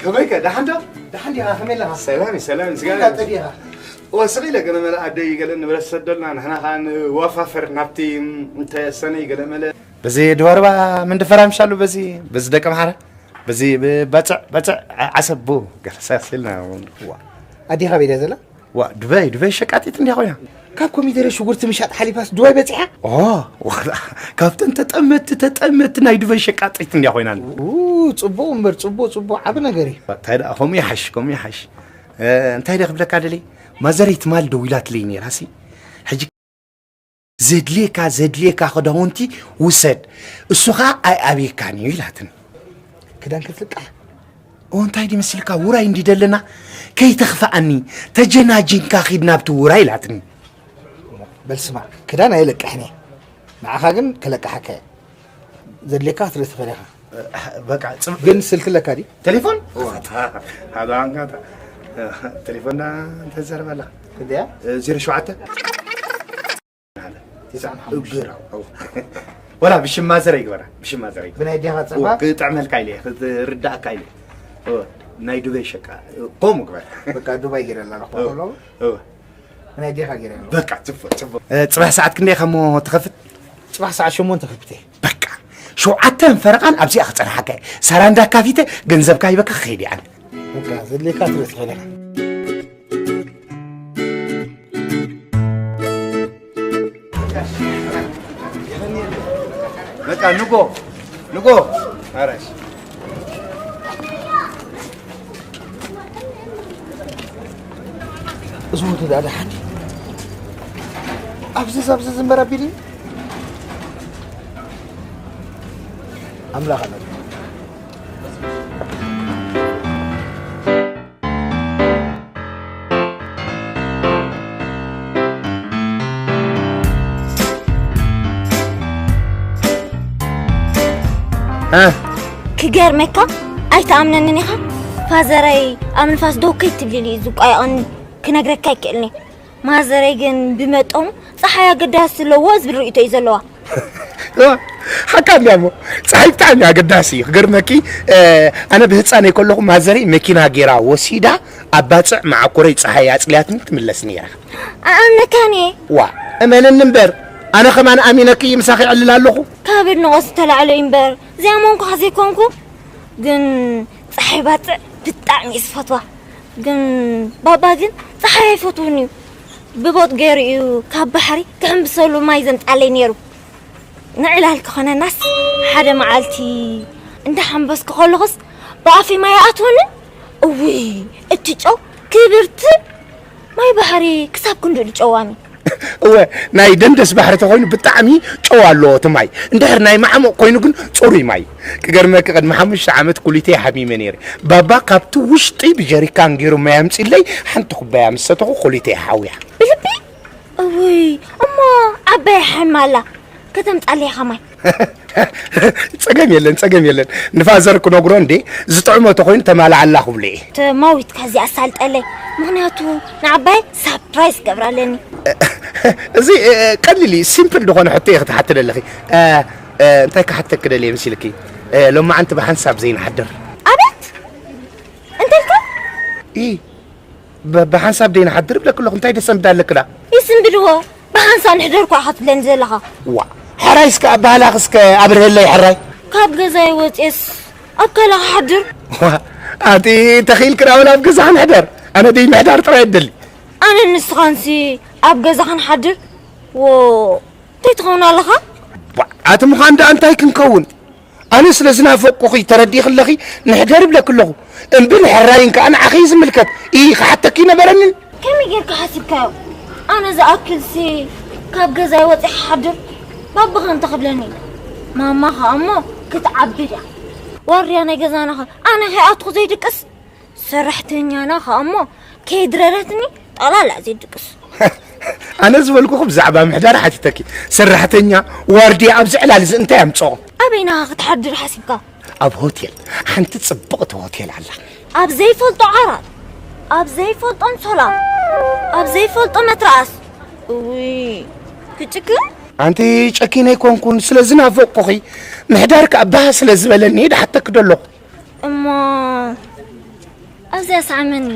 ከመይከ ደሓን ዶ? ደሓን ዲኻ? ከመይ ኣለኻ? ሰላም እዩ፣ ሰላም እዩ። ስጋ እንዳ ጠዲኻ? እወ፣ ስቕ ኢለ ገለ መለ ኣደይ ገለ ንብረት ሰደልና፣ ንሕና ኸኣ ንዋፋፈር ናብቲ እንተ ሰነይ ገለ መለ። በዚ ድባርባ ምን ድፈራምሻሉ በዚ፣ በዚ ደቂ ኣምሓራ፣ በዚ ብ-፣ በጽዕ፣ በጽዕ ዓ-፣ ዓሰብ ቡ፣ ገለ ሳስልና። ዋ፣ ኣዴኻ ቤት እያ ዘላ? ዋ፣ ዱባይ፣ ዱባይ ሸቃጢት እንድያ ኮይና። ካብ ኮሚደረ ሽጉርቲ ምሻጥ ሓሊፋስ ዱባይ በጺሓ? ኦ፣ ዋላ፣ ካብተን ተጠመቲ፣ ተጠመቲ ናይ ዱባይ ሸቃጢት እንድያ ኮይና። ኡ፣ ጽቡቕ እምበር፣ ጽቡቕ፣ ጽቡቕ፣ ዓቢ ነገር እዩ። እንታይ ደኣ፣ ከምኡ ይሓሽ፣ ከምኡ ይሓሽ። እ፣ እንታይ ደኣ ክብለካ ደልየ፣ ማዘረይ ትማል ደዊላትለይ ነይራ ሲ። ሕጂ፣ "ዘድልየካ፣ ዘድልየካ ክዳውንቲ ውሰድ፣ እሱ ኸኣ ኣይኣብየካን እዩ" ኢላትኒ። ክዳን ክትልቃሕ? ኦ፣ እንታይ ድዩ መሲልካ? ውራይ እንዲ ደለና፣ ከይተኽፍኣኒ፣ ተጀናጂንካ ኺድ ናብቲ ውራይ ኢላትኒ። በል ስማዕ፣ ክዳን ኣይለቅሕን እየ። ንዓኻ ግን ክለቅሓካ እየ። ዘድልየካ ክትርኢ ትኽእል ኢኻ። በቃ፣ ጽብ-፣ ግን ስልኪ ኣለካ ድዩ? ቴሌፎን? እዋ። ሓደ ኣንጋታ። ቴሌፎንና እንተዘርበላ። ክንደያ? ዜሮ ሸውዓተ? ትስዓን ሓሙሽተን። እግር፣ ኣው። ወላ ብሽም ማዘር ይግበራ፣ ብሽም ማዘር ይግበራ። ብናይ ኣዴኻ ጸባ? ክጥዕመልካ ኢለ፣ ክትርዳእካ ኢለ። እወ፣ ናይ ዱበይ ሸቃ፣ ከምኡ ግበር። በቃ ዱባይ ገይረ ኣላ፣ ረኽባ እወ፣ ከሎ? እወ። ብናይ ኣዴኻ ገይረ ኣላ። በቃ፣ ጽቡቕ፣ ጽቡቕ። እ፣ ጽባሕ ሰዓት ክንደይ ኢኻ እሞ ትኸፍት? ጽባሕ ሰዓት ሸሞንተ ከፊተ። በቃ፣ ሸውዓተን ፈረቓን ኣብዚኣ ክጸንሓካ እየ። ሳራ እንዳካፊተ ገንዘብካ ሂበካ ክኸይድ እየ ኣነ። በቃ፣ ዘድልየካ ትርኢ ትኽእል ኢኻ። በቃ ንጎ፣ ንጎ። ኣራሽ። እዚ ወዲ ደኣ ደሓን ድዩ? ኣብዝዝ፣ ኣብዝዝ እምበር ኣቢሉ። ኣምላኽ ኣለ። እ። ክገርመካ፣ ኣይትኣምነንን ኢኻ። ፋዘረይ ኣብ ንፋስ ደው ከይትብልሉ እዩ ዝቋየቐኒ፣ ክነግረካ ኣይክእልን እየ። ማዘረይ ግን ብመጠኑ ጸሓይ ኣገዳሲ ኣለዎ ዝብል ርእይቶ እዩ ዘለዋ። ሓቃ እንድያ እሞ፣ ጸሓይ ብጣዕሚ ኣገዳሲ እዩ። ክገርመኪ፣ እ፣ ኣነ ብህጻነይ ከለኹ ማዘረይ መኪና ገይራ ወሲዳ ኣብ ባጽዕ መዓኮረይ ጸሓይ ኣጽልያትኒ ትምለስ ነይራ። ኣኣምነካን እየ። ዋ፣ እመንኒ እምበር፣ ኣነ ከማን ኣሚነኪ ምሳኺ እዕልል ኣለኹ። ካብ ኣድናቖት ዝተላዕለ እዩ እምበር፣ ዘይኣመንኩኻ ዘይኮንኩ። ግን ጸሓይ ባጽዕ ብጣዕሚ እየ ዝፈትዋ። ግን ባባ ግን ጸሓይ ኣይፈትውን እዩ። ብቦጥ ገይሩ እዩ ካብ ባሕሪ ክሕምብሰሉ ማይ ዘምጻለይ ነይሩ። ንዕላል ክኾነናስ ሓደ መዓልቲ እንዳሓምበስኩ ከለኹስ ብኣፈይ ማይ ይኣትወንን። እውይ፣ እቲ ጨው ክብርቲ ማይ ባሕሪ ክሳብ ክንድኡ ጨዋሚ። እወ፣ ናይ ደንደስ ባሕሪ ተኾይኑ ብጣዕሚ ጨው ኣለዎ እቲ ማይ። እንድሕር ናይ ማዕሙቕ ኮይኑ ግን ጽሩይ ማይ። ክገርመኪ፣ ቅድሚ ሓሙሽተ ዓመት ኩሊተይ ሓሚመ ነይረ። ባባ ካብቲ ውሽጢ ብጀሪካን ገይሩ ማይ ኣምጺለይ፣ ሓንቲ ኩባያ ምስ ሰተኹ ኩሊተይ ሓውያ። ብልቢ? እውይ፣ እሞ ዓባይ ሓም ኣላ። ከተምጻለይ ኢኻ ማይ። ጸገም የለን፣ ጸገም የለን። ንፋዘር ክነግሮ እንዴ፣ ዝጥዕሞ ተኾይኑ ተማልኣላ ክብሎ እየ። ተማዊትካ እዚኣ ኣሳልጠለይ። ምኽንያቱ ንዓባይ ሳፕራይዝ ገብራ ኣለኒ። እዚ፣ እ፣ ቀሊል እዩ፣ ሲምፕል ዝኾነ ሕቶ እየ ክትሓቲ ደለኺ። እ፣ እ፣ እንታይ ክሓተኪ ደልየ መሲልኪ? እ፣ ሎማዓንቲ ብሓንሳብ ዘይንሓድር። ኣቤት? እንተልካ? ኢ፣ ብ-፣ ብሓንሳብ ደይንሓድር እብለኪ ኣለኹ፣ እንታይ ደሰንብዳ ኣለኪ ደኣ? ይስንብድዎ፣ ብሓንሳብ ንሕደር እኳ ኢኻ ትብለኒ ዘለኻ። ዋ፣ ሕራይ እስከ ኣባህላኺ እስከ ኣብርህለይ ሕራይ። ካብ ገዛይ ወፅየስ ኣብ ካላ ክሓድር? ዋ፣ ኣንቲ ተኽኢልኪ ደኣ ወላ ኣብ ገዛኺ ንሕደር። ኣነ ደይ ምሕዳር ጥራይ እደሊ። ኣነ ንስኻንሲ ኣብ ገዛ ክንሓድር? ዎ፣ እንታይ ትኸውን ኣለኻ? ዋ፣ ኣቲ ምዃን ደኣ እንታይ ክንከውን? ኣነ ስለ ዝናፈቅኩኺ ተረዲእኺ ኣለኺ፣ ንሕደር እብለኪ ኣለኹ። እምቢ ንሕራይን ከኣ ንዓኺ እዩ ዝምልከት። ኢሂ፣ ክሓተኪ ነበረንን። ከመይ ጌርካ ሓሲብካዮ? ኣነ ዝኣክልሲ ካብ ገዛይ ወጺኣ ክሓድር? ባብኺ እንታይ ክብለኒ? ማማ ኸኣ እሞ ክትዓቢ ድያ? ዋርድያ ናይ ገዛና ኸ ኣነ ከይኣትኹ ዘይድቅስ? ሰራሕተኛና ኸኣ እሞ ከይድረረትኒ ጠቕላላ ዘይድቅስ። ኣነ ዝበልኩኹ ብዛዕባ ምሕዳር ሓቲተኪ። ሰራሕተኛ፣ ዋርድያ ኣብዚ ዕላል እዚ እንታይ ኣምፅኦ? ኣበይና ክትሓድር ሓሲብካ? ኣብ ሆቴል ሓንቲ ፅብቕቲ ሆቴል ኣላ። ኣብ ዘይፈልጦ ዓራት፣ ኣብ ዘይፈልጦ ኣንሶላ፣ ኣብ ዘይፈልጦ መትርኣስ። እውይ ክጭክን። ኣንቲ ጨኪነ ኣይኮንኩን፣ ስለ ዝናፈቅኩኺ ምሕዳር ከኣ ባህ ስለ ዝበለኒ ድሓተኪ ደለኹ። እሞ ኣብዚኣ ሰዓመኒ።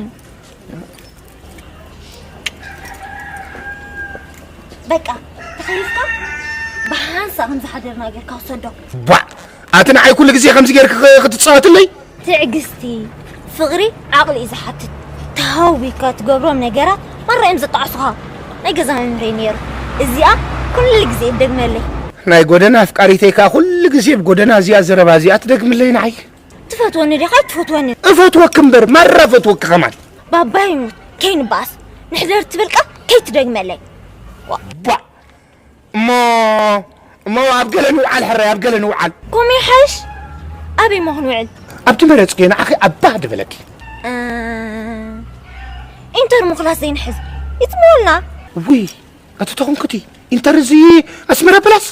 በቃ ተኸሊፍካ ብሓንሳ ከም ዝሓደርና ጌርካ ውሰዶ። ቧዕ! ኣቲ ንዓይ ኩሉ ግዜ ከምዚ ጌርኪ ኽ- ክትጻወትለይ? ትዕግስቲ፣ ፍቕሪ ዓቕሊ እዩ ዝሓትት። ተሃዊካ ትገብሮም ነገራት ማራ እዮም ዘጣዕሱኻ። ናይ ገዛ መምህረይ ነይሩ። እዚኣ ኩሉ ግዜ ትደግመለይ። ናይ ጎደና ኣፍቃሪተይ ከኣ ኩሉ ግዜ ብጎደና እዚኣ ዘረባ እዚኣ ትደግምለይ ንዓይ። ትፈትወኒ ዲኻ ኣይትፈትወኒ? እፈትወኪ እምበር ማራ እፈትወኪ ከማን። ባባ ይሙት ከይንበኣስ ንሕደር ትብል ቃል ከይትደግመለይ። ቧዕ እሞ እሞ ኣብ ገለ ንውዓል ሕራይ ኣብ ገለ ንውዓል። ከምኡ ይሓይሽ። ኣበይ እሞ ክንውዕል? ኣብቲ መረፅክዮ ንዓኺ ኣባህ ድበለኪ። እ፣ ኢንተር ምኽላስ ዘይንሕዝ ይፅምወልና። ውይ ኣቲ ተኾንክቲ ኢንተር እዚ ኣስመራ ፕላስ።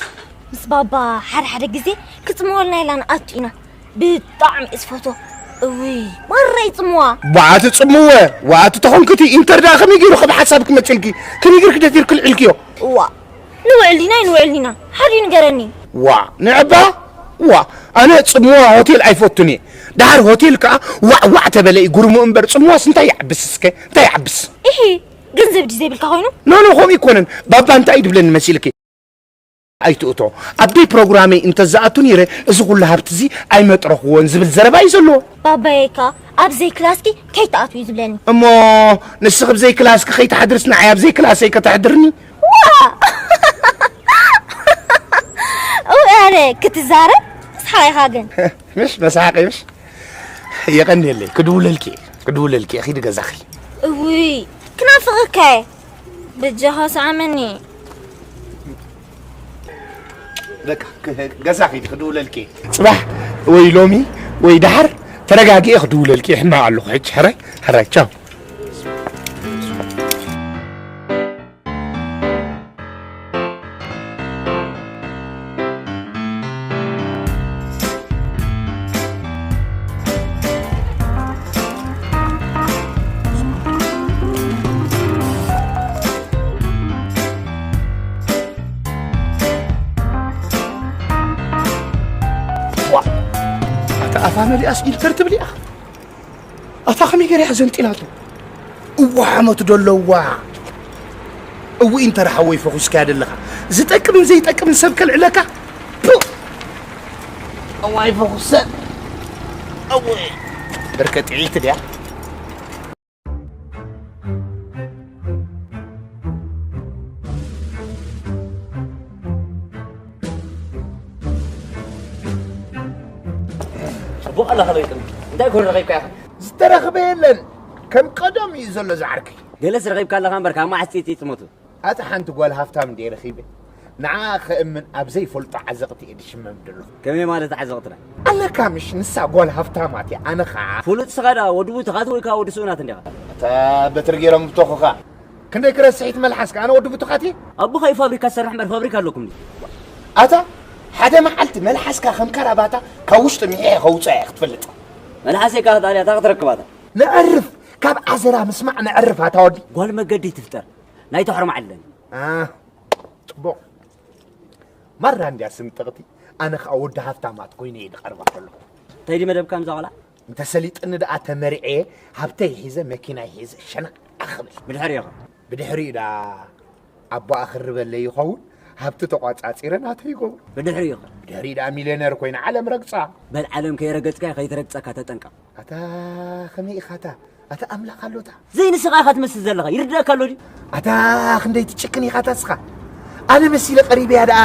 ምስ ባባ ሓደ ሓደ ግዜ ክፅምወልና ኢላ ንኣቱ ኢና። ብጣዕሚ እየ ዝፈትዎ። እውይ ማራ ይፅምዋ። ዋኣቲ ፅምወ ዋኣቲ ተኾንክቲ ኢንተር ደኣ ከመይ ገይሩ ካብ ሓሳብ ክመፅልኪ ከመይ ገይርኪ ደፊርኪ ልዕልክዮ። ዋ ንውዕል ዲና ኣይንውዕል ዲና ሓዲ ንገረኒ። ዋ ንዕባ ዋ ኣነ ፅምዋ ሆቴል ኣይፈቱን እየ። ደሓር ሆቴል ከዓ ዋዕ ዋዕ ተበለ እዩ ጉርሙ እምበር ፅምዋስ እንታይ ይዓብስ እስከ እንታይ ይዓብስ። ኢሒ ገንዘብ ድዩ ዘይብልካ ኮይኑ። ኖኖ ከምኡ ይኮነን ባባ እንታይ እዩ ድብለኒ መሲልኪ። ኣይትእቶ። ኣብ ደይ ፕሮግራመይ እንተዝኣቱ ነይረ እዚ ኩሉ ሃብቲ እዚ ኣይመጥረኽዎን ዝብል ዘረባ እዩ ዘለዎ። ባባየይ ከኣ ኣብ ዘይክላስኪ ከይትኣትዊ እዩ ዝብለኒ። እሞ ንስኺ ብዘይ ክላስኪ ከይትሓድርስ ንዓይ ኣብ ዘይክላሰይ ከተሕድርኒ? ዋእ! እውይ ኣነ ክትዛረብ ሰሓቕ ኢኻ ግን። ምሽ መሳሓቂ ምሽ። የቐንየለይ ክድውለልኪ እየ ክድውለልኪ እየ ኺዲ ገዛኺ። እውይ ክናፍቐካ እየ። በጃኻ ሰዓመኒ። በቃ ገዛ ኺድ ክድውለልኪ። ጽባሕ ወይ ሎሚ ወይ ደሓር ተረጋጊኤ ክድውለልኪ። ሕማቕ ኣለኹ ሕጂ። ሕራይ ሕራይ ቻው። ኣታ ኣፋ መሊኣስ ኢንተር ትብል እያ። ኣታ ከመይ ገይራ እያ ዘንጢላቶ? እዋ ሓመቱ ዶ ኣለዋ? እው ኢንተር ሓወይ ፈኹስካያ ደለኻ ዝጠቅምን ዘይጠቅምን ሰብ ከልዕለካ። ፑእ! እዋይ ፈኹሰ እወ በርከ ጥዒቲ ድያ? ጽቡቕ ኣለኻ ለውጥን እንታይ ኮን ረኺብካ ኢኻ? ዝተረኽበ የለን ከም ቀደም እዩ ዘሎ ዝዓርከይ። ገለስ ረኺብካ ኣለኻ እምበር ካብ መዓስ ጺጺ ትሞቱ? ኣቲ ሓንቲ ጓል ሃፍታም እንድየ ረኺበ ንዓኣ ኸእምን ኣብ ዘይፈልጦ ዓዘቕቲ እየ ድሽመም ደለኹ። ከመይ ማለት ዓዘቕትና? ኣለካ ምሽ ንሳ ጓል ሃፍታማት እያ ኣነ ኸዓ። ፍሉጥ ስኻ ደኣ ወዲ ቡቱኻት ወይ ከኣ ወዲ ስኡናት እንዲኻ። ኣታ በትሪ ገይሮም ብተኹኻ ክንደይ ክረስሒት መልሓስካ ኣነ ወዲ ቡቱኻት እየ። ኣቦኻ እዩ ፋብሪካ ዝሰርሕ እምበር ፋብሪካ ኣለኩም ድዩ? ኣታ ሓደ መዓልቲ መልሓስካ ከም ካራባታ ካብ ውሽጢ ሚሒሐ ከውፅኦ እየ ክትፈልጥ። መልሓሰይ ካብ ጣልያ እታ ክትረክባታ። ነዕርፍ ካብ ዓዘራ ምስማዕ ነዕርፍ ኣታ ወዲ። ጓል መገዲ ትፍጠር ናይ ተሕርም ዓለን። ኣህ ጽቡቕ ማራ እንድያ ስንጥቕቲ ኣነ ኸኣ ወዲ ሃፍታማት ኮይነ እየ ዝቐርባ ከለኹ። እንታይ ድዩ መደብካ ከምዛ ቆልዓ? እንተ ሰሊጥኒ ደኣ ተመርዕየ ሃብተይ ሒዘ መኪናይ ሒዘ ሸናዕ ክብል። ብድሕሪኡ ኸ? ብድሕሪኡ ደኣ ኣቦኣ ክርበለይ ይኸውን ሃብቲ ተቋጻጺረ ናተይ ይገብሮ። ብድሕሪኡ ኸ? ብድሕሪኡ ደኣ ሚልዮነር ኮይነ ዓለም ረግጻ። በል ዓለም ከይረገጽካያ ከይትረግጸካ ተጠንቀቕ። ኣታ ከመይ ኢኻ እታ ኣታ ኣምላኽ ኣሎታ። ዘይንስኻ ኢኻ ትመስል ዘለኻ ይርድኣካ ኣሎ ድዩ? ኣታ ክንደይ ትጭክን ኢኻ እታ ስኻ። ኣነ መሲለ ቀሪበያ ደኣ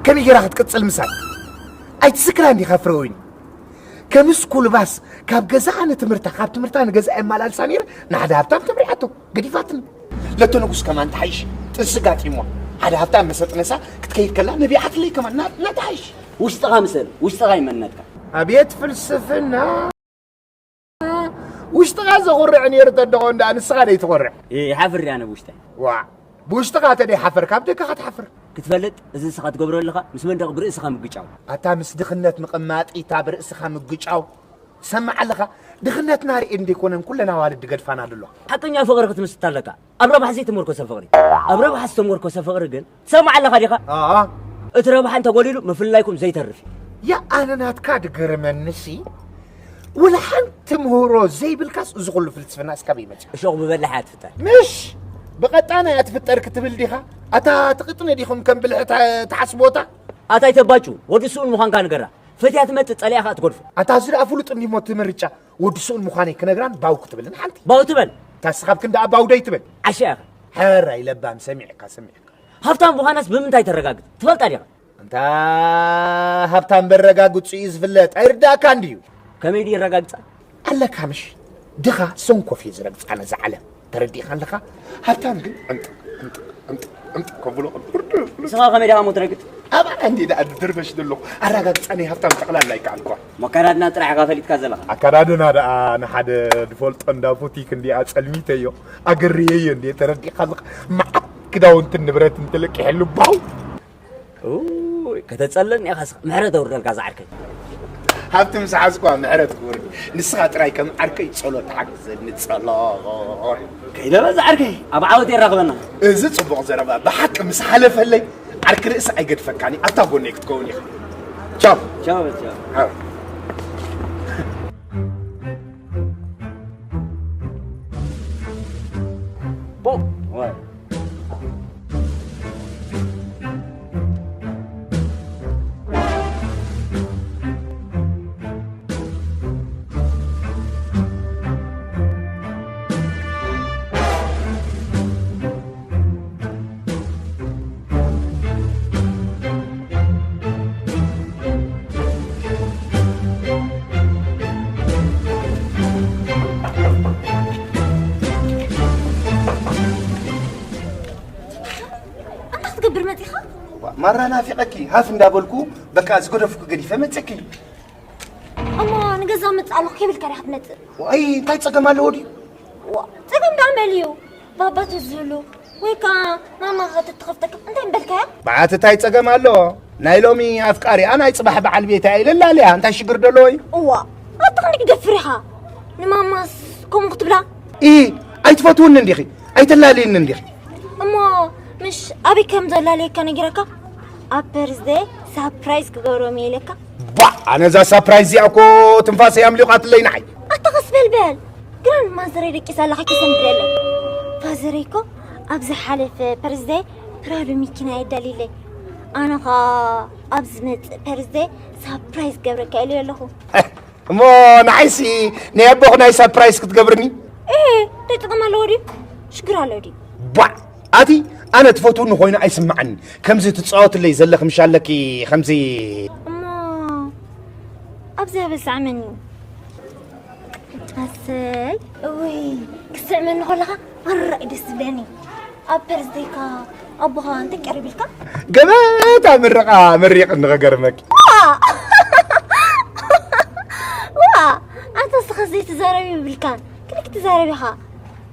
ከመይ ጌራ ክትቅጽል ምሳይ። ኣይትዝክራን ዲኻ ፍረወይኒ። ከምስ ኩልባስ ካብ ገዛኣ ንትምህርታ ካብ ትምህርታ ንገዛኣ የመላልሳ ነይረ ንሓደ ሃብታም ተምሪሓቶ ገዲፋትኒ። ለቶ ንጉስ ከማን ትሓይሽ ጥንሲ ጋጢሞ ሓደ ሃብታም መሰጥነሳ ክትከይድ ከላ ነቢዓትለይ ከማን ናትና ትሓይሽ። ውሽጥኻ ምሰል ውሽጥኻ ይመነትካ። ኣቤት ፍልስፍና። ውሽጥኻ ዘኹርዕ ነይሩ ተደኾ እንዳ ንስኻ ደይትኾርዕ። ይሓፍር እያ ኣነ ብውሽጠይ። ዋ፣ ብውሽጥኻ ተደይሓፈር ካብ ደገኻ ትሓፍር። ክትፈልጥ፣ እዚ ንስኻ ትገብሮ ኣለኻ ምስ መንደቕ ብርእስኻ ምግጫው። ኣታ ምስ ድኽነት ምቕማጥ ኢታ ብርእስኻ ምግጫው። ሰማዕ ኣለኻ፣ ድኽነትና ርእየን ደይኮነን ኩለን ኣዋልድ ድገድፋና ደለዋ። ሓቀኛ ፍቕሪ ክትምስት ኣለካ። ኣብ ረብሓ ዘይተመርኮሰ ፍቕሪ። ኣብ ረብሓ ዝተመርኮሰ ፍቕሪ ግን፣ ትሰማዕ ኣለኻ ዲኻ? ኣኣ። እቲ ረብሓ እንተጎዲሉ፣ ምፍልላይኩም ዘይተርፍ እዩ። ያ ኣነ ናትካ ድገርመንሲ፣ ወላ ሓንቲ ምህሮ ዘይብልካስ እዚ ኩሉ ፍልስፍና እስካብ ይመጽእ። እሾኽ ብበላሕ እያ ትፍጠር። ምሽ ብቐጣና እያ ትፍጠር ክትብል ዲኻ? ኣታ ትቕጥነ ዲኹም ከም ብልሒ ተ-፣ ትሓስቦታ? ኣታ ኣይተባጩ፣ ወዲ ስኡን ምዃንካ ንገራ። ፈትያ ትመጽእ፣ ጸሊኣ ኸኣ ትገድፎ። ኣታ እዚ ደኣ ፍሉጥ እንዲሞ እቲ ምርጫ። ወዲ ስኡን ምዃነይ ክነግራን ባው ክትብልን ሓንቲ። ባው ትበል። ታስኻብ ክንዲ ኣባው ደይ ትበል። ዓሻ ኢኻ። ሕራይ ለባም ሰሚዕካ፣ ሰሚዕካ። ሃብታም ምዃናስ ብምንታይ ተረጋግጽ? ትፈልጣ ዲኻ? እንታ ሃብታም በረጋግጹ እዩ ዝፍለጥ፣ ኣይርዳእካን ድዩ? ከመይ ድዩ የረጋግጻ? ኣለካ ምሽ? ድኻ ሰንኮፍ እዩ ዝረግጻ ነዛ ዓለም። ተረዲእካ ኣለኻ? ሃብታም ግን ዕምጥ፣ ዕምጥ፣ ዕምጥ፣ ዕምጥ ከብሎ ቅብር። ንስኻ ከመይ ዲኻ እሞ ትረግጽ? ኣባና እንዴ ደኣ ድርበሽ ዘለኹ። ኣረጋግጻ ናይ ሃብታም ጠቕላላ ኣይከኣልኳ። መከራድና ጥራሕ ኢኻ ፈሊጥካ ዘለኻ። ኣከዳድና ደኣ ንሓደ ድፈልጦ እንዳ ቡቲክ እንዲኣ ጸልሚተዮ። ኣገርየዮ እንዴ ተረዲእካ ኣለኻ? መዓት ክዳውንትን ንብረትን ተለቂሕሉ ባው። ኡይ፣ ከተጸለኒ ኢኻ ስኻ። ምሕረት ኣውርደልካ ዝዓርከይ። ሃብቲ ምስ ሓዝኳ ምሕረት ክውርድ። ንስኻ ጥራይ ከም ዓርከይ ጸሎት ሓግዘኒ፣ ጸሎት። ከይደ በል ዝዓርከይ፣ ኣብ ዓወት የራኽበና። እዚ ጽቡቕ ዘረባ ብሓቂ ምስ ሓለፈለይ፣ ዓርኪ ርእሲ ኣይገድፈካን እዩ። ኣብታ ጎነይ ክትከውን ኢኻ። ቻው። ቻው በል፣ ቻው። ቻው። ቦ፣ ወይ። እንታይ ክትገብር መጺኻ? ዋ፣ ማራ ናፊቐኪ፣ ሃፍ እንዳበልኩ፣ በቃ ዝገደፍኩ ገዲፈ መጸኪ። እሞ ንገዛ መጽእ ኣለኹ ከይብልካ ዲኻ ትመጽእ? ዋይ፣ እንታይ ጸገም ኣለዎ ድዩ? ዋ፣ ጸገም ደኣ መን እዩ? ባባ ተዝህሉ ወይ ከኣ ማማ ከተትኸፍተካ እንታይ ምበልካያ? በዓቲ እንታይ ጸገም ኣለዎ? ናይ ሎሚ ኣፍቃሪኣ ናይ ጽባሕ በዓል ቤታ ኢለ ላልያ፣ እንታይ ሽግር ደለዎ እዩ? እዋ፣ ኣታ ክንደይ ትደፍር ኢኻ? ንማማስ ከምኡ ክትብላ? ኢ፣ ኣይትፈትውኒ እንዲኺ? ኣይተላልይኒ እንዲኺ? እሞ ምሽ ኣበይ ከም ዘላለየካ ነጊረካ? ኣብ በርዝደይ ሳፕራይዝ ክገብሮም እየ ኢለካ? ባ፣ ኣነ እዛ ሳፕራይዝ እዚኣ እኮ ትንፋሰይ ኣምሊቓትለይ ንዓይ። ኣታ ቀስ በል በል። ግና ንማዘረይ ደቂሳ ኣላ ከይተሰንብደለይ። ፋዘረይ እኮ ኣብ ዝሓለፈ በርዝደይ ፕራዶ መኪና የዳልይለይ። ኣነ ኸኣ ኣብ ዝመጽእ በርዝደይ ሳፕራይዝ ክገብረካ ኢለዮ ኣለኹ። እሞ ንዓይሲ ናይ ኣቦኹ ናይ ሳፕራይዝ ክትገብርኒ? ኤ፣ እንታይ ጸገም ኣለዎ ድዩ? ሽግር ኣለዎ ድዩ? ባ፣ ኣቲ ኣነ ትፈትውኒ ኮይኑ ኣይስምዓኒ። ከምዚ ትጻወትለይ ዘለኺ ምሽ ኣለኪ፣ ከምዚ። እሞ ኣብዚ ኣበሳዕመኒ። ኣሰይ፣ እውይ፣ ክስዕመኒ ከለኻ ኣራይ ደስ ዝብለኒ። ኣብ በርዝደይካ ኣቦኻ እንታይ ቀሪብልካ? ገበታ ምርቓ መሪቕኒ ክገርመኪ። ዋ! ዋ! ኣንታ እስኻ ዘይትዛረብ ይብልካን፣ ክንደይ ክትዛረብ ኢኻ?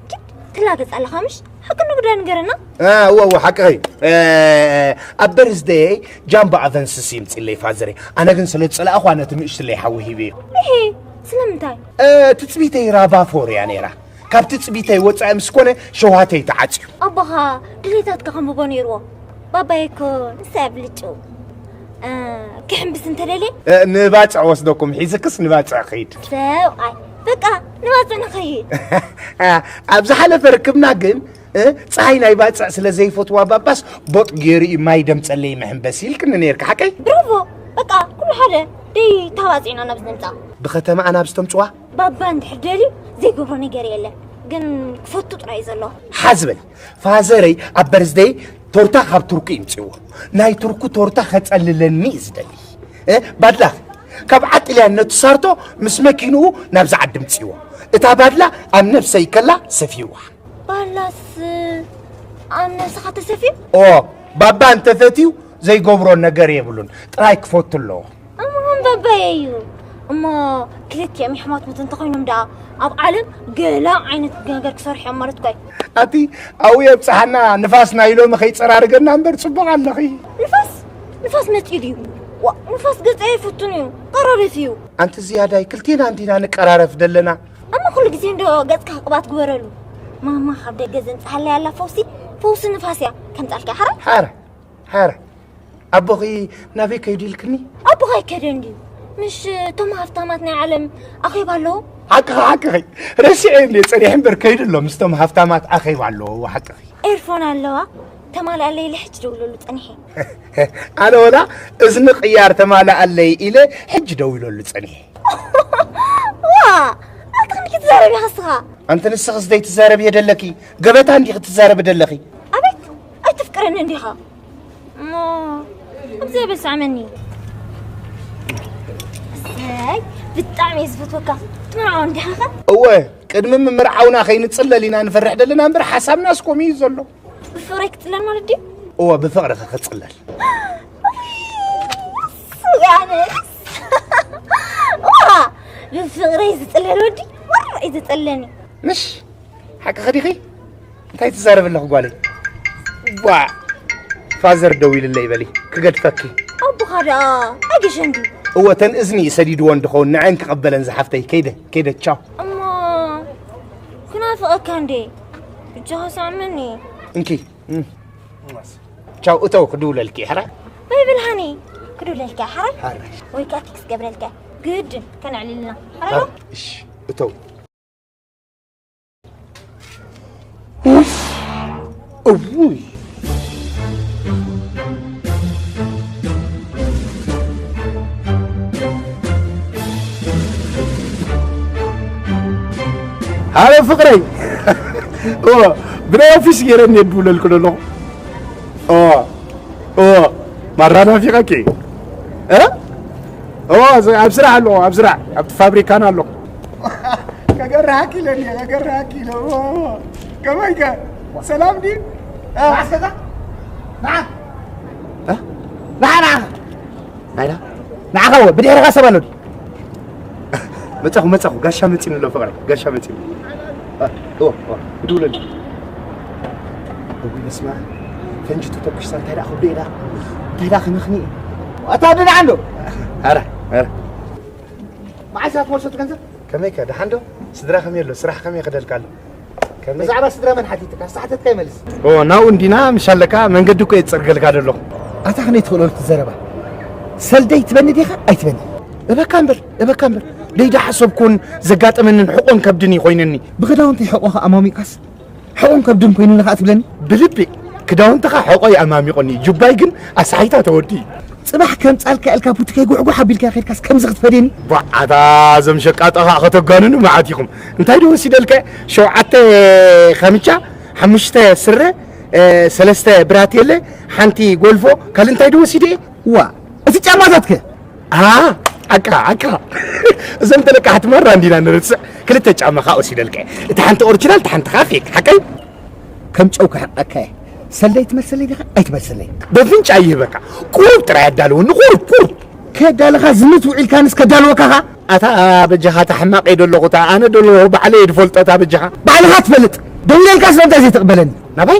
ኪድ ትላገጽ ኣለኻ ምሽ? ሓቂ ንጉዳይ ንገረና። እ፣ እወ፣ እወ፣ ሓቅኺ። እ፣ ኣብ በርዝደይ ጃምቦ ኣቨንስስ ይምጽለይ ፋዘረይ። ኣነ ግን ስለ ዝጸላእኹ ነቲ ንእሽትለይ ሓዊ ሂበዮ። እሂ፣ ስለምንታይ? እ፣ ትጽቢተይ ራቫፎር እያ ነይራ። ካብ ትጽቢተይ ወጻኢ ምስ ኮነ ሸውሃተይ ተዓጽዩ። ኣቦኻ ድሌታትካ ከንብቦ ነይርዎ። ባባየ እኮ ንሳ እያ ብልጭው። እ፣ ክሕምብስ እንተደልየ? እ፣ ንባጽዕ ወስደኩም ሒዝክስ ንባጽዕ ክይድ። ሰብኣይ፣ በቃ ንባጽዕ ንኸይድ። እ፣ ኣብ ዝሓለፈ ርክብና ግን፣ እ፣ ጸሓይ ናይ ባጽዕ ስለ ዘይፈትዋ ባባስ ቦጥ ገይሩ እዩ ማይ ደምጸለይ መሕምበሲ ኢልክኒ ነይርካ፣ ሓቀይ? ብራቮ! በቃ ኩሉ ሓደ ደይ ታባጺዕና ናብ ዝነምጻ። ብኸተማኣ ናብ ዝተምጽዋ? ባባ እንድሕር ደልዩ ዘይገብሮ ነገር የለን። ግን ክፈቱ ጥራይ እዩ ዘሎ። ሓዝ በል። ፋዘረይ ኣብ በርዝደይ ቶርታ ካብ ቱርኩ ይምጽእዎ። ናይ ቱርኩ ቶርታ ከጸልለኒ እዩ ዝደሊ። እ፣ ባድላ ካብ ዓጥልያን ነቲ ሳርቶ ምስ መኪንኡ ናብዚ ዓዲ ምጽእዎ። እታ ባድላ ኣብ ነብሰይ ከላ ሰፊዋ። ባላስ ኣብ ነብስኻ ተሰፍዩ? ኦ፣ ባባ እንተፈትዩ ዘይገብሮ ነገር የብሉን። ጥራይ ክፈቱ ኣለዎ። እሞ ከም ባባየ እዩ። እሞ ክልቲኦም የሕዋት ሙት እንተኾይኖም ደኣ ኣብ ዓለም ገለ ዓይነት ነገር ክሰርሑ እዮም ማለት እኮ እዩ። ኣቲ ኣብኡ የብጽሓና፣ ንፋስ ናይ ሎሚ ከይጸራርገና እምበር ጽቡቕ ኣለኺ። ንፋስ ንፋስ መጺኡ ድዩ? ዋ ንፋስ ገጸ ኣይፈቱን እዩ፣ ቀራረፍ እዩ። ኣንቲ ዝያዳይ ክልቴና እንዲና ንቀራረፍ ደለና። እሞ ኩሉ ግዜ እንዶ ገጽካ ቅብኣት ግበረሉ። ማማ ካብ ደገ ዘምጽኣለይ ኣላ ፈውሲ፣ ፈውሲ ንፋስ እያ ከምጻልካ ሓራ። ሓራ ሓራ ኣቦኺ ናበይ ከይዱ ኢልክኒ? ኣቦኻ ኣይከደን ድዩ? ምሽ እቶም ሃፍታማት ናይ ዓለም ኣኼባ ኣለዉ። ሓቅኺ ሓቅኺ፣ ረሲዐ እንዴ ጸኒሐ እምበር ከይዱ ኣሎ ምስቶም ሃፍታማት ኣኼባ ኣለዎ። ሓቅኺ። ኤርፎን ኣለዋ ተማልኣለይ ኢለ ሕጂ ደውለሉ ጸኒሐ። ኣነ ወላ እዝኒ ቅያር ተማልኣለይ ኢለ ሕጂ ደዊለሉ ጸኒሐ። ዋ ኣታ ክንዲ ክትዛረብ ኢኻ እስኻ። ኣንቲ ንስኽስ ዘይትዛረብ እየ ደለኪ? ገበታ እንዲኺ ትዛረብ ደለኺ። ኣቤት ኣይተፍቅረኒ እንዲኻ እሞ ኣብዚ በሳዕመኒ። ኣይ ብጣዕሚ እየ ዝፈትወካ። ትምርዓው እንዲኻ ኸ? እወ ቅድሚ ምምርዓውና ከይንጽለል ኢና ንፈርሕ ደለና እምበር ሓሳብናስ ከምኡ እዩ ዘሎ። ብፍቕረይ ክጽለል ማለት ድዩ? እወ ብፍቕርኺ ክጽለል። ያነስ ዋ ብፍቕረይ ዝጽለል ወዲ ወረ እዩ ዝጸለኒ። ምሽ ሓቅኺ ዲኺ? እንታይ ትዛረቢ ኣለኺ ጓለይ? ዋ ፋዘር ደው ኢልለይ በሊ ክገድፈኪ። ኣቦኻ ደኣ ኣይገሸን ድዩ? እወ ተን እዝኒ ሰዲድዎ እንድኸውን ንዐን ክቐበለን ዝሓፍተይ። ከይደ ከይደ ቻው። እሞ ክናፍቐካ እንዴ ብጃኻ ሳዕመኒ። እንኪ ቻው እተው ክድውለልኪ ሕራይ። በይ ብልሃኒ ክድውለልካ ሕራይ። ሕራይ። ወይ ከዓ ቴክስት ገብረልካ ግድን ከነዕልልና ሕራይ። እሺ እተው። እውይ ሃሎ ፍቕረይ። ኦ ብናይ ኦፊስ ገይረ እየ ድውለልኩ ዘለኹ። ኦ ኦ ማራ ናፊቐኪ። እ ኦ ኣብ ስራሕ ኣለኹ፣ ኣብ ስራሕ ኣብቲ ፋብሪካን ኣለኹ። ከገርሃኪ ኢለ እየ፣ ከገርሃኪ ኢለ። ኦ ከመይከ ሰላም ድዩ? እ? ንዓ ንዓ ንዓ ንዓኻ ወ ብድሕርኻ ሰብ ኣሎ ድዩ? መጻኹ መጻኹ ጋሻ መጺኒ ኣሎ ፍቕረይ ጋሻ መጺኒ። እወ እወ ክድውለሉ። እዊ በስመ ኣብ ፈንጂ ተተኩስታ እንታይ ደኣ ክብዶ ኢላ እንታይ ደኣ ክመኽኒ እዩ። ኣታ ድንዓ እንዶ። ኣረ ኣረ መዓስ እያ ትመልሶ እቲ ገንዘብ? ከመይ ከ ደሓን ዶ? ስድራ ከመይ ኣሎ? ስራሕ ከመይ ይኸደልካ ኣሎ? ከመይ ብዛዕባ ስድራ መን ሓቲትካ? ዝተሓተትካ ይመልስ። ኦ ናብኡ እንዲና ምሽ ኣለካ መንገዲ እኮ እየ ዝጸርገልካ ዘለኹ። ኣታ ከመይ ትኽእሎ እቲ ዘረባ? ሰልደይ ትበኒ ዲኻ ኣይትበኒ? እበካ እምበር እበካ እምበር ደይዳ ሓሰብኩን ዘጋጠመንን ሕቆን ከብድን እዩ ኮይነኒ። ብኽዳውንቲ ሕቆኻ ኣማሚቃስ ሕቆን ከብድን ኮይኑኒ ከኣ ትብለኒ? ብልቢ ክዳውንትኻ ሕቆ ይኣማሚቆኒ ጁባይ ግን ኣሳሒታ ተወዲ። ጽባሕ ከምጻልካ ኢልካ ቡቲ ከይጉሕጉሕ ኣቢልካ ከድካስ ከምዚ ክትፈድየኒ? ቧዓታ እዞም ሸቃጦ ኸኣ ከተጋንኑ መዓት ኢኹም። እንታይ ዶ ወሲደልካ? ሸውዓተ ካምቻ፣ ሓሙሽተ ስረ፣ እ፣ ሰለስተ ብራቴለ፣ ሓንቲ ጎልፎ፣ ካልእ እንታይ ዶ ወሲደ እየ? ዋ፣ እቲ ጫማታትከ? ኣ፣ ዓቃ፣ ዓቃ። እዞም ተለቃሕቲ ማራ እንዲና ንርስዕ። ክልተ ጫማ ኸኣ ወሲደልካ እየ። እቲ ሓንቲ ኦሪጂናል፣ እቲ ሓንቲ ኸኣ ፌክ። ሓቀይ? ከም ጨው ክሕቐካ እየ። ሰልደይ ትመልሰለይ ዲኻ? ኣይትመልሰለይ። በፍንጫ ይህበካ። ቁሩብ ጥራይ ኣዳልወኒ፣ ቁሩብ፣ ቁሩብ። ከዳልኻ ዝምት ውዒልካንስ ከዳልወካ ኸኣ? ኣታ በጃኻ፣ እታ ሕማቕ እየ ዶ ኣለኹ፣ እታ ኣነ ዶ ኣለኹ፣ ባዕለይ እየ ዝፈልጦ፣ እታ በጃኻ። ባዕልኻ ትፈልጥ። ደዊለልካ ስለምንታይ ዘይትቕበለኒ? ናባይ?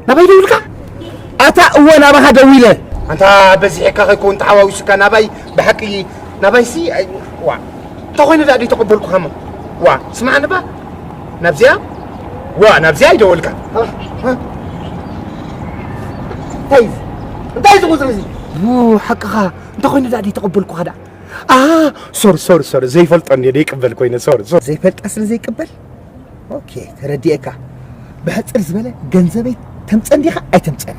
ናባይ ደዊልካ? ኣታ እወ ናባኻ ደዊለ። ኣንታ በዚሕካ ከይከውን ተሓዋዊሱካ ናባይ፣ ብሓቂ ናባይሲ፣ ኣይ፣ ዋ። እንተ ኾይኑ ደኣ ደይተቐበልኩኻሞ። ዋ፣ ስማዕኒ ባ። ናብዚኣ? ዋ፣ ናብዚኣ ኣይደወልካ። እንታይ እዩ እዚ? እንታይ እዩ እዚ ቁጽሪ እዚ? ው፣ ሓቅኻ። እንተ ኾይኑ ደኣ ደይተቐበልኩኻ ደኣ። ኣ፣ ሶሪ፣ ሶሪ፣ ሶሪ። ዘይፈልጦ እንድየ ደይቅበል ኮይነ። ሶሪ፣ ሶሪ። ዘይፈልጣ ስለ ዘይቅበል? ኦኬ፣ ተረዲኤካ። ብሕጽር ዝበለ ገንዘበይ ተምጸ እንዲኻ ኣይተምጸን።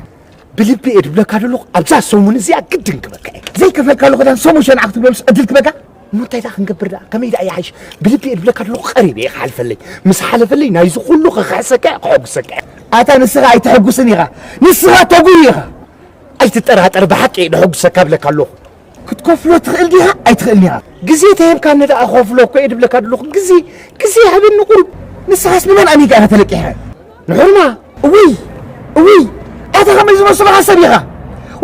ብልቢ እየ ድብለካ ዘለኹ፣ ኣብዛ ሰሙን እዚኣ ግድን ክበካ እየ። ዘይከፈልካሉ ክዳን ሰሙን ሸንዓ ክትብለሉስ ዕድል ክበካ? እሞ እንታይ ደኣ ክንገብር ደኣ? ከመይ ደኣ ይሓይሽ? ብልቢ እየ ድብለካ ዘለኹ፣ ቀሪበ እየ ክሓልፈለይ። ምስ ሓለፈለይ ናይዚ ኩሉ ክኽሕሰካ እየ፣ ከሐጉሰካ እየ። ኣታ ንስኻ ኣይተሐጉስን ኢኻ። ንስኻ ተጉሪ ኢኻ። ኣይትጠራጠር፣ ብሓቂ እየ ደሐጉሰካ እብለካ ኣለኹ። ክትከፍሎ ትኽእል ዲኻ? ኣይትኽእልን ኢኻ። ግዜ ተሂብካኒ ደኣ ክኸፍሎ እኮ እየ ድብለካ ዘለኹ። ግዜ፣ ግዜ ሃበኒ ቁሩብ። ንስኻስ ንመን ኣሚንካ ኢኻ ተለቂሕካ? ንሑርማ። እውይ፣ እውይ፣ ኣታ ከመይ ዝመስለኻ ሰብ ኢኻ?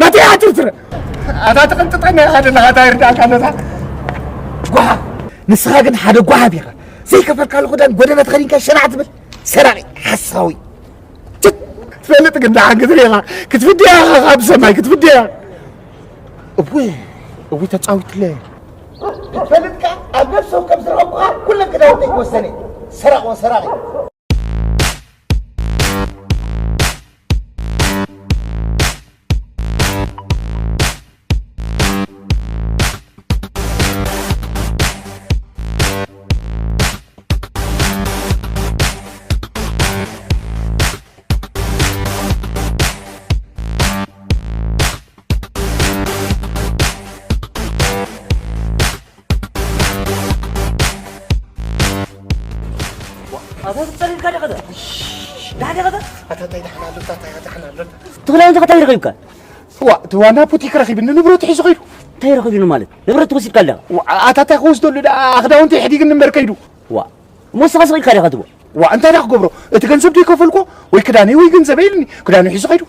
ናተይ ኣትርትረ። ኣታ ትቕንጥጠና ኢኻ ዘለኻ፣ እንታይ ይርዳእካ ነታ ጓሓፍ? ንስኻ ግን ሓደ ጓሓፍ ኢኻ። ዘይከፈልካሉ ክዳን ጎደና ተኸዲንካ ሸናዕ ትብል ሰራቒ ሓሳዊ። ችት! ትፈልጥ ግን ደሓን ክትርኢ ኢኻ። ክትፍድያ ኢኻ ካብ ሰማይ ክትፍድያ። እወ፣ እወ ተጻዊትለ። ክትፈልጥ ከኣ ኣብ ነፍሲ ወከፍ ዝረኸብኩኻ ኩለን ክዳውንተይ ክወሰነ። ሰራቒ ወሰራቒ። ኣታ ትጸልልካ ዲኻ? ዳ ዲኻ? ኣታ እንታይ ደሓን ኣሎ? ኣታ እንታይ ደሓን ኣሎ? ትኽላይን ተኸታይ ረኺብካ? ዋ፣ እቲ ዋና ቡቲክ ረኺብኒ ንብረቱ ሒዙ ኸይዱ። እንታይ ረኺብኒ ማለት? ንብረቱ ወሲድካ ኣለኻ? ዋ፣ ኣታ እንታይ ክወስደሉ ደኣ? ክዳውንቲ ኣሕዲግኒ እምበር ከይዱ። ዋ፣ እሞ ንስኻ ስቕ ኢልካ ዲኻ ትብሎ? ዋ፣ እንታይ ደኣ ክገብሮ? እቲ ገንዘብ ዶ ይከፈልኩ? ወይ ክዳነይ ወይ ገንዘበይ ኢሉኒ። ክዳኑ ሒዙ ኸይዱ።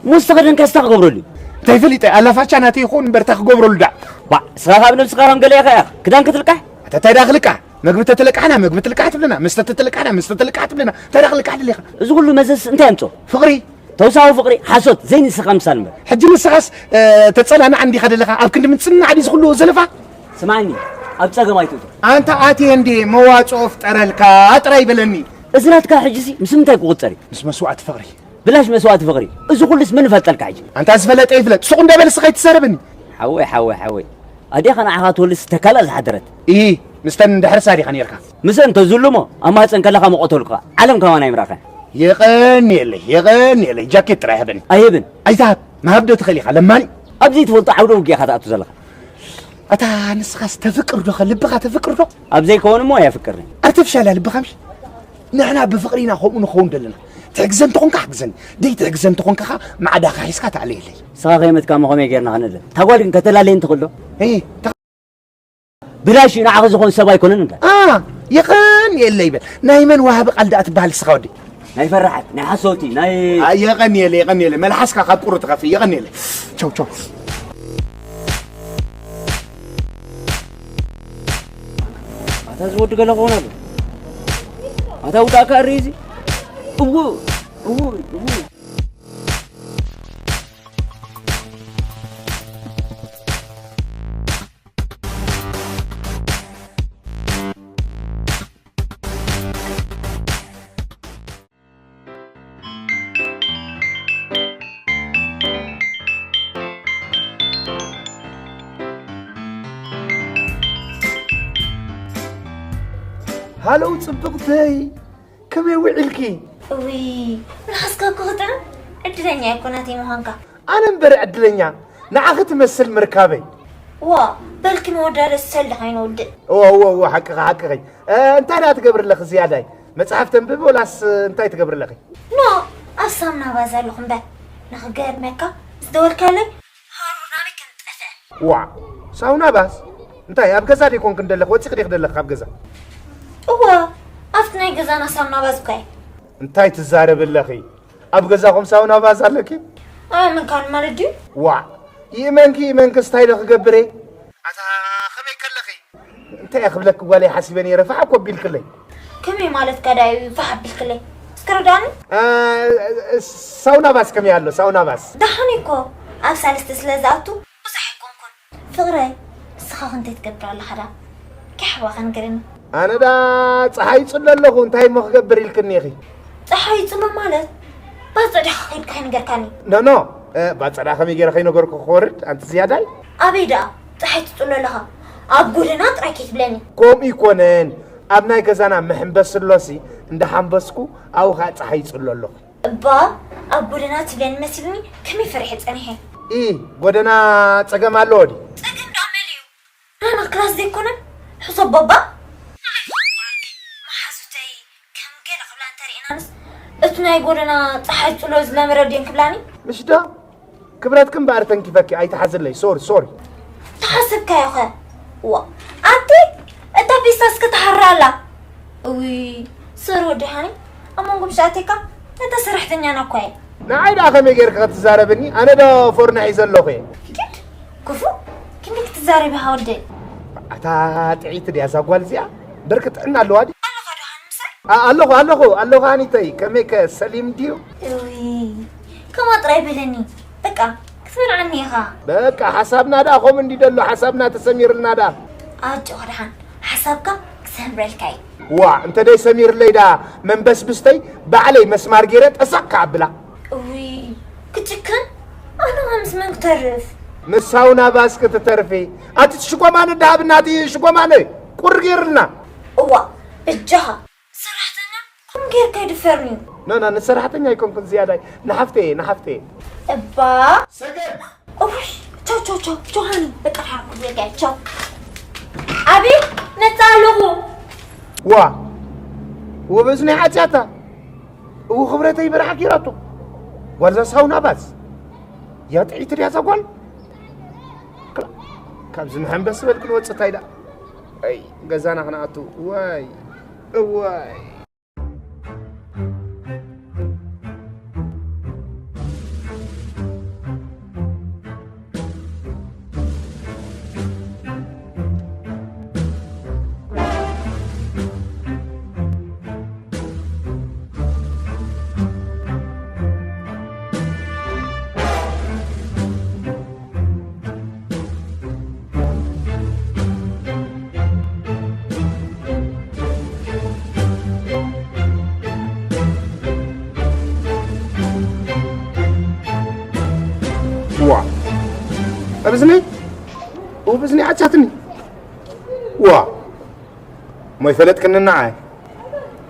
እሞ ዝተኸደንካ ስታ ክገብረሉ? እንታይ ፈሊጠ? ኣላፋቻ ናተይ ይኸውን እምበር እንታይ ክገብረሉ ደኣ? ዋ፣ ንስኻ ካብ ነብስኻ ከም ገለ ኢኻ ኢኻ። ክዳን ክትልቃሕ? ኣታ እንታይ ደኣ ክልቃሕ? መግቢ ተተለቃሕና መግቢ ትልቃሕ ትብለና፣ መስተ ተተለቃሕና መስተ ትልቃሕ ትብለና። እንታይ ደኣ ክልቃሕ ደሊኻ? እዚ ኩሉ መዘዝ እንታይ ኣምጾ? ፍቕሪ። ተውሳዊ ፍቕሪ፣ ሓሶት፣ ዘይንስኻ ምሳል እምበር። ሕጂ ንስኻስ፣ እ፣ ተጸናንዓ እንዲኻ ደለኻ? ኣብ ክንዲ ምጽንናዕ ድዩ ዝኹሉ ዘለፋ? ስማዕኒ፣ ኣብ ጸገም ኣይትእቶ። ኣንታ ኣትየ እንድየ መዋጽኦ ፍጠረልካ ጥራይ በለኒ። እዚ ናትካ ሕጂሲ ምስ ምንታይ ክቑጸር እዩ? ምስ መስዋእቲ ፍቕሪ። ብላሽ መስዋእቲ ፍቕሪ። እዚ ኩሉስ መን ይፈልጠልካ ሕጂ? ኣንታ ዝፈለጠ ይፍለጥ። ሱቕ እንደ በል እስኻ ኣይትዛረበኒ። ሓወይ፣ ሓወይ፣ ሓወይ። ኣዴኻ ንዓኻ ትወልድስ ተካላ ዝሓደረት። ኢሂ፣ ምስተን እንድሕርስ ኣዴኻ ነይርካ። ምስአን ተዝህሉ እሞ ኣብ ማህጸን ከለኻ ምቐተልኩኻ። ዓለም ከማን ኣይምረኸን። የቐንየለይ፣ የቐንየለይ። ጃኬት ጥራይ ሃበኒ። ኣይህብን። ኣይትሃብ። ምሃብ ዶ ትኽእል ኢኻ፣ ለማኒ። ኣብ ዘይትፈልጦ ዓውደ ውግእ ኢኻ ትኣቱ ዘለኻ። ኣታ ንስኻስ ተፍቅር ዶ ኸ? ልብኻ ተፍቅር ዶ? ኣብ ዘይከውን እሞ ኣየፍቅርን። ኣርቲፊሻል እያ ልብኻ ምሽ? ንሕና ብፍቕሪ ኢና ከምኡ ንኸውን ዘለና። ትሕግዘ እንተኾንካ ሓግዘኒ። ደይ ትሕግዘ እንተኾንካ ኸኣ ማዕዳኻ ሒዝካ ተዕለየለይ። ንስኻ ከይመትካ እሞ ከመይ ጌርና ክንእለ? እታ ጓል ግን ከተላለየኒ ትኽእል ዶ? እይ፣ ተ- ብላሽ እዩ፣ ንዓኻ ዝኾን ሰብ ኣይኮነን እንዳ። ኣ፣ የቐንየለይ በል። ናይ መን ዋሃቢ ቃል ደኣ ትበሃል ንስኻ ወዲ? ናይ ፈራሓት፣ ናይ ሓሰውቲ፣ ናይ ኣ፣ የቐንየለይ፣ የቐንየለይ። መልሓስካ ካብ ቁሪ ትኸፍእ፣ የቐንየለይ። ቸው፣ ቸው። ኣታ እዚ ወዲ ገለ ክኸውን ኣሎ። ኣታ ውዳእካ እርኢ እዚ። እው፣ እው፣ እው። ሃለው ጽብቕተይ፣ ከመይ ውዒልኪ? እውይ፣ መልሓስካ እኮ ክጥዕም። ዕድለኛ እኮ ናተይ ምዃንካ። ኣነ እምበር ዕድለኛ፣ ንዓኺ ትመስል ምርካበይ። ዋ፣ በልኪ መወዳደሲ ሰልዲ ከይንወድእ። እወ፣ እወ፣ እወ፣ ሓቅኺ፣ ሓቅኺ። እ፣ እንታይ ደኣ ትገብሪ ኣለኺ ዝያዳይ? መጽሓፍ ተንብቢ ወላስ፣ እ፣ እንታይ ትገብሪ ኣለኺ? ኖ፣ ኣብ ሳምና ባዝ ኣለኹ እምበር። ንኽገርመካ፣ ዝደወልካለይ ሃሩር ናበይ ከም ዝጠፍአ። ዋ፣ ሳውና ባዝ? እንታይ፣ ኣብ ገዛ ደይኮንክን ደለኺ? ወጺኺ ዲኺ ደለኺ ካብ ገዛ? እወ፣ ኣብቲ ናይ ገዛና ሳምና ባዝ እኮ እየ። እንታይ ትዛረቢ ኣለኺ? ኣብ ገዛኹም ሳውና ባዝ ኣለኪ? ኣየመንካን ማለት ድዩ? ዋዕ! ይእመንኪ ይእመንክስ እንታይ ዶ ክገብር እየ? ኣታ ኸመይ ከለኺ? እንታይ እየ ክብለኪ ጓለይ ሓሲበ ነይረ ፋሕ እኮ ኣቢልክለይ። ከመይ ማለትካ ደኣ እዩ ፋሕ ኣቢልክለይ? እስከ ርዳኒ። እ፣ ሳውና ባዝ ከመይ ኣሎ ሳውና ባዝ? ደሓን እኮ ኣብ ሳልስቲ ስለ ዝኣቱ ብዙሕ ኣይኮንኩን። ፍቕረይ፣ ንስኻ ክንደይ ትገብር ኣለኻ ደኣ? ኪሕ እባ ከንግርኒ። ኣነ ደኣ ጸሓይ ይጽሎ ኣለኹ፣ እንታይ እሞ ክገብር ኢልክኒ ኢኺ? ጸሓይ ይጽሎ ማለት? ባጽዕ ዲኻ ከይድካ ኣይነገርካኒ? ኖ፣ ኖ፣ እ፣ ባጽዕ ደኣ ከመይ ገይረ ከይነገርኩ ክወርድ፣ ኣንቲ ዝያዳይ? ኣበይ ደኣ ጸሓይ ትጽሎ ኣለኻ? ኣብ ጎደና ጥራይ ከይትብለኒ። ከምኡ ኣይኮነን፣ ኣብ ናይ ገዛና መሐንበሲ ኣሎሲ፣ እንዳሓንበስኩ ኣብኡ ኸኣ ጸሓይ ይጽሎ ኣለኹ። እባ ኣብ ጎደና ትብለኒ መሲሉኒ ከመይ ፈሪሐ ጸኒሐ። ኢ፣ ጎደና ጸገም ኣለዎ ድዩ? ጸገም ደኣ መን እዩ? ናና ክላስ ዘይኮነ? ሕሰቦ እባ። ንዓይ ዝኸብኣልኪ መሓዙተይ ከም ገለ ክብላ እንተሪኤናንስ፣ እቲ ናይ ጎደና ጸሓይ ጽሎ ዝለመረ ድየን ክብላኒ? ምሽ ዶ? ክብረትኪ እምበኣር ተንኪፈኪ፣ ኣይትሓዝለይ። ሶሪ፣ ሶሪ። ተሓሰብካዮ ኸ? ዋ፣ ኣቲ እታ ፒስታ እስከ ትሓሪ ኣላ። እውይ፣ ሶሪ ወዲ ሃኒ፣ ኣብ መንጎ ምሽ ኣቴካ፣ እታ ሰራሕተኛና እኳ እየ። ንዓይ ደኣ ከመይ ጌርኪ ክትዛረብኒ? ኣነ ዶ ፎርኖ ሒዘ ኣለኹ እየ? ኪድ፣ ክፉእ፣ ክንደይ ክትዛረብ ኢኻ ወደይ? ኣታ ጥዕይቲ ድያ እዛ ጓል እዚኣ? በርኪ ጥዕና ኣለዋ ድዩ? ኣለኻ ዶ ሃኒ ምሳይ? ኣ-፣ ኣለኹ፣ ኣለኹ፣ ኣለኹ ሃኒተይ። ከመይከ ሰሊም ድዩ? እውይ፣ ከምኣ ጥራይ በለኒ። በቃ፣ ክትበልዓኒ ኢኻ። በቃ፣ ሓሳብና ደኣ ከምኡ እንዲ ደሎ፣ ሓሳብና ተሰሚርልና ደኣ። ኣጆኻ ደሓን፣ ሓሳብካ ክሰምረልካ እዩ። ዋእ፣ እንተ ደይሰሚርለይ ደኣ መንበስብስተይ ባዕለይ መስማር ገይረ ጠሰቕ ክኣብላ። እውይ፣ ክጭክን? ኣነ ምስ መን ክተርፍ? ምስ ሳውና ባስ ክትተርፊ። ኣቲ ሽጎማነ ደሃብና፣ ኣቲ ሽጎማነ ቁር ገይርልና። እዋ፣ በጃኻ፣ ሰራሕተኛ ከምኡ ጌርካ ኣይድፈርን'ዩ። ኖ፣ ኖ፣ ንሰራሕተኛ ኣይኮንኩን ዝያዳይ፣ ንሓፍተይ እየ፣ ንሓፍተይ እየ። እባ። ሰገን! እውይ፣ ቻው፣ ቻው፣ ቻው፣ ቻው፣ ሃኒ፣ በቃ፣ ሓኩ፣ በቃ፣ ቻው። ኣቤት፣ መጻ ኣለኹ። ዋ፣ ወበዝኒ ሓጢኣታ። እው፣ ክብረተይ በረሓ ጌራቶ። ጓልዛ ሳውና ባስ። ያ ጥዒት ድያ እዛ ጓል? ክላ-፣ ካብዚ መሐንበስ በል ክንወጽእ እንታይ ደኣ? ኣይ፣ ገዛና ክንኣቱ። ዋይ፣ እዋይ። ዋ፣ ኣብዝኒ፣ ኣብዝኒ ዓቻትኒ። ዋ፣ እሞ ይፈለጥክኒ ንዓይ?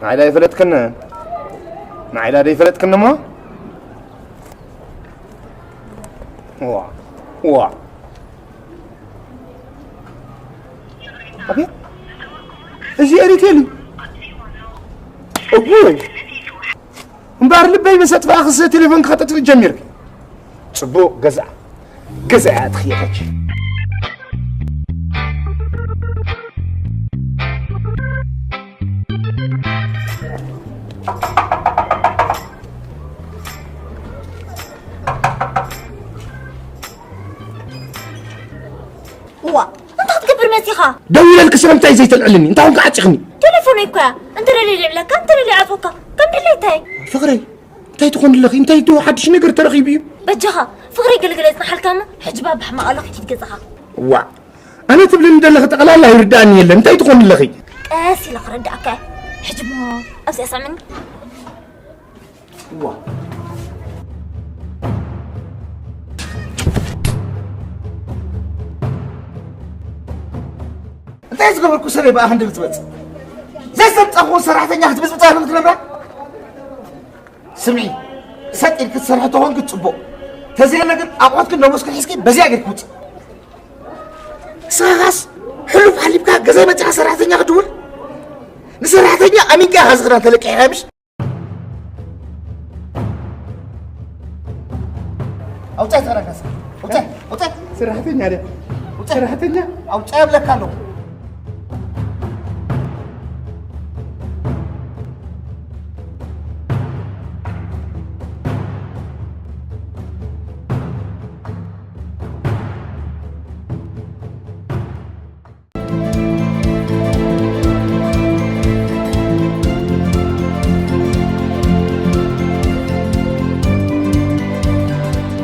ንዓይ ዳ ይፈለጥክኒ? ንዓይ ዳ ይፈለጥክኒ እሞ? ዋ፣ ዋ። ኣቤት፣ እዚ ኤሪቴል እዩ። እውይ፣ እምበኣር ልበይ ምስ ኣጥፋእኽስ ቴሌፎን ክኸጥጥፍ ጀሚርኪ። ጽቡቕ ገዛ፣ ገዛ እያ ትኽየለች። እዋ፣ እንታይ ክትገብር መጺኻ? ደው ኢለልኪ ስለምንታይ ዘይተልዕልኒ? እንታይ ኾንኪ ዓጺኽኒ? ቴሌፎነይ እኮ እያ። እንተ ደልየ ልዕለካ፣ እንተ ደልየ ዓጽወካ። ከም ድሌታይ። ፍቕረይ፣ እንታይ ትኾኒ ኣለኺ? እንታይ ዶ ሓድሽ ነገር ተረኺቡ እዩ? በጃኻ፣ ፍቕረይ ገልገለ ጽንሓልካ እሞ፣ ሕጂ ባብ ሕማቕ ኣለኹ፣ ኪድ ገዛኻ። ዋእ፣ ኣነ ትብልኒ ዘለኺ ጠቕላላ ይርድኣኒ የለን። እንታይ ትኾኒ ኣለኺ? ቀስ ኢለ ክረድኣካ እየ። ሕጂ እሞ፣ ኣብዚኣ ስዕመኒ። እዋ። እንታይ ዝገበርኩ ሰበይ ብኣ ክንዲ ብትበጽ? ዘይሰልጠኹ ሰራሕተኛ ክትብጽብጻ ኢኹም ትነብራ? ስምዒ፣ ሰጥ ኢልኪ ትሰርሒ ተኾንኪ ጽቡቕ። ተዘየለ ግን ኣቑሑትክን ደሞዝክን ሒዝኪ በዚኣ ጌርኪ ውጽእ። ንስኻስ ሕሉፍ ሓሊፍካ ገዛይ መጺኻ ሰራሕተኛ ክትድውል? ንሰራሕተኛ ኣሚንካ ኢኻ እዚ ክዳን ተለቂሕካ ምሽ? ኣውጻእ ተረጋሳ። ኣውጻእ፣ ኣውጻእ። ሰራሕተኛ ድያ? ኣውጻእ። ሰራሕተኛ? ኣውጻእ እብለካ ኣለኹ።